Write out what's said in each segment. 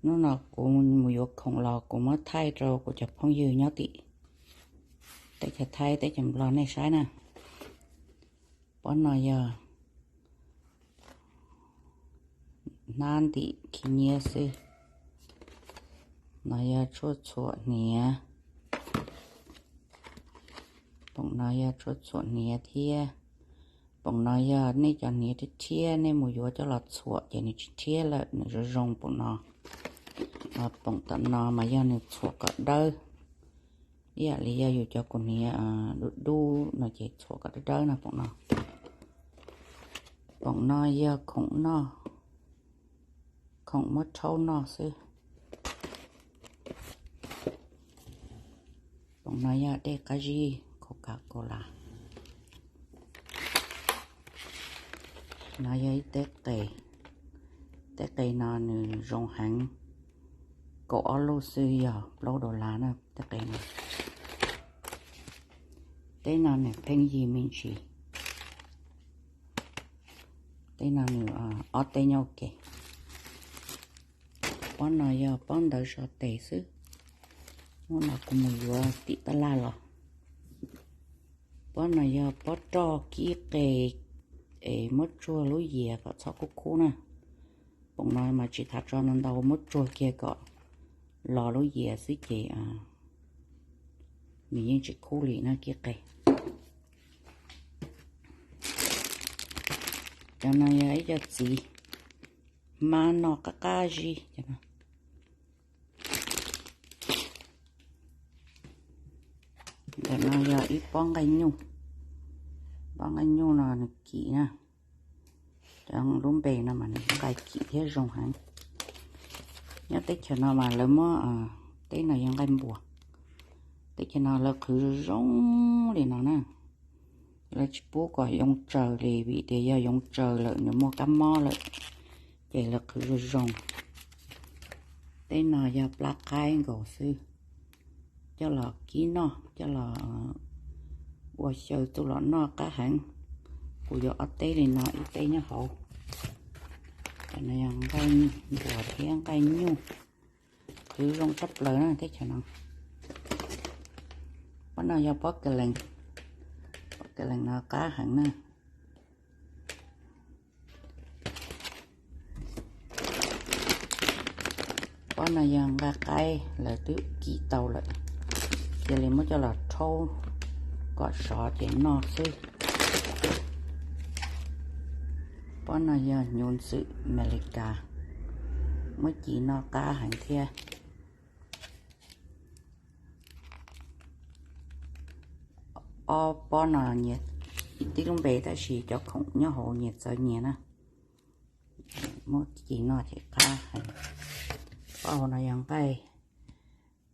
Hnub no kuv mus yuav khoom los kuv muab thaij rau kuv cov phooj ywg nyob tim teb chaws Thaib teb chaws Nplog nej saib na. Pob no yog hnab ntim khi nyiab xwb. No yog tshuaj txhuam hniav. Poom no yog tshuaj txhuam hniav thiab. Poom no yog nej cov hniav rhiab rhiab, nej mus yuav coj los txhuam ces nws tsis rhiab lawm, nws zoo zoo poom no. Poom tom no mas yog nws txhuam kom dawb, ib yam li yog yus cov kuv hniav dub dub no ces txhuam kom dawb dawb no poom no. Poom no yog khoom noj, khoom muab rhaub noj xwb. Poom no yog dej qab zib Coca-Cola. No yog ib teb qe, teb qe no nws zoo heev, kaum ob lub xwb yog plaub dollar na teb qe no. Teb no nws pheej yig me ntsis. Teb no nws ob teb nyob ua ke. Pob no yog pob ntawv so tes xwb. Hnub no kuv mus yuav tim tab laj los. Pob no yog pob roj kib qe es muab tsuag lub yias kom txhob kub kub na. Poom no mas tsis tas tso ntau ntau, muab tsuag kiag kom los lub yias xwb ces nws yeej tsis kub li na kib qe. Cov no yog ib co txiv hmab noj qab qab zib. Ntawm no yog ib pob nqaij nyuj, pob nqaij nyuj no nws kim na, cov lub npe no mas nws nqaij kim thiab zoo heev. Nyob teb chaws no mas lawv muab, teb no yog nqaij npuas, teb chaws no lawv qhwv zoo zoo li no na. Lawv tsis pub kom yoo tsaws li vim tias yog yoo tsaws lawm nws muaj kab mob lawm, ces lawv qhwv zoo zoo. Teb no yog plab qaib nkaus xwb, coj los kib noj, coj los ua xyaw txuj lom noj qab heev. Kuv yuav ob teb li no, ib teb nyob hauv. Cov no yog nqaij npuas thiab nqaij nyuj, qhwv zoo tshaj plaws na teb chaws no. Pob no yog pob kalees, pob kalees no qab heev na. Pob no yog nqaij qaib lawv twb kim tau lawm, cia li muab coj los rhaub kom sov ces noj xwb. Pob no yog hnyuv ntxwm Amelikas, muab ci noj qab heev thiab. Ob pob no nyias tib lub npe tab sis cov khoom nyob hauv nyias txawv nyias na. Muab ci noj ces qab heev. Pob hauv no yog nqaij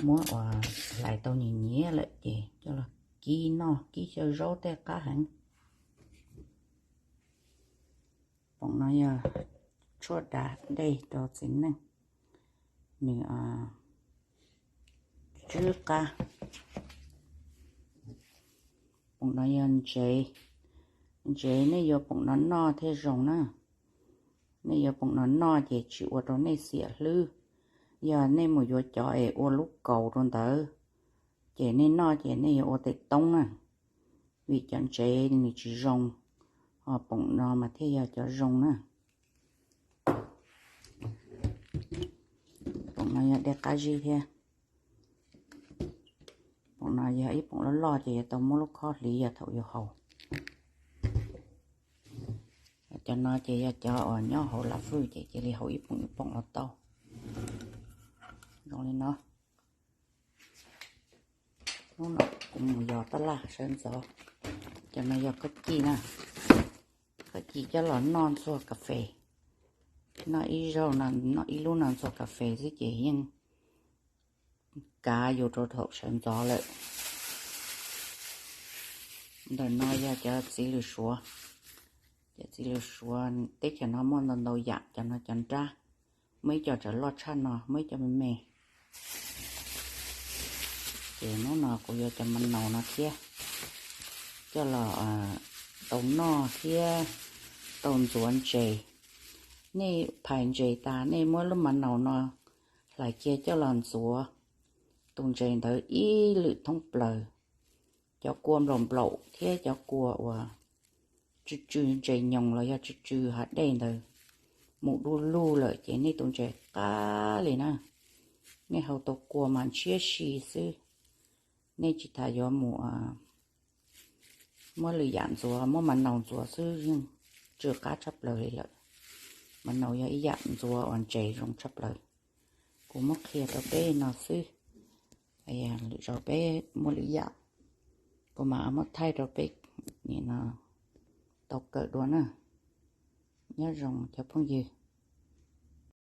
muab uas hlais tau nyias nyias lawm ces coj los kib noj kib xyaw zaub tej qab heev. Poom no yog tshuaj da dej rau txiv neej, nws tswb qab. Poom no yog ntsev, ntsev nej yuav poom no noj thiaj zoo na. Nej yuav poom no noj ces tsis ua rau nej xiam hlwb. Yog nej mus yuav cov es ua lub kaus rau ntawd, ces nej noj ces nej yuav ua tes toob na, vim cov ntsev nws tsis zoo, ho poom no mas thiaj yog cov zoo na. Poom no yog dej qab zib thiab. Poom no yog ib poom loj loj ces yuav tau muab lub khob hliv yog thaum yuav haus. Cov no ces yog cov uas nyob hauv lam fwj ces cia li haus ib poom ib poom los tau. Zoo li no. Hnub no kuv mus yos tab laj sawv ntxov. Cov no yog khaub ci na, khaub ci coj los noj ntxuag kas fes. Noj ib zaug no, noj ib lub no ntxuag kas fes xwb ces yeej kav yus rau thaum sawv ntxov lawm. Ntawm no yog cov txiv lws suav, cov txiv lws suav teb chaws no muaj ntau ntau yam, cov no cov nrab, muaj ib co tseem loj tshaj no, muaj ib co me me. Ces hnub no kuv yuav cov ma naus no thiab, coj los tau noj thiab tau ntxuav ntses. Nej phais ntses tas nej muab lub ma naus no Tais cia coj los ntxuav tus ntses ntawd ib lwm thoob plaws. Cov kua nplaum nplaum thiab cov kua uas tsw tsw ntses nyoos los yog tsw tsw hav dej ntawd mus du lug lawm ces nej tus ntses qab li na. Nej hau tau kua mas ntshiab si xwb. Nej tsis tas yuav mus muab lwm yam ntxuav, muab mas naus ntxuav xwb yeej tsw qab tshaj plaws li lawm. Mas naus yog ib yam ntxuav uas ntses zoo tshaj plaws. Kuv muab qhia rau peb no xwb. Lwm zaus peb muaj lwm yam, kuv mam muab thaij rau peb no tau kawm dua na. Nyob zoo cov phooj ywg.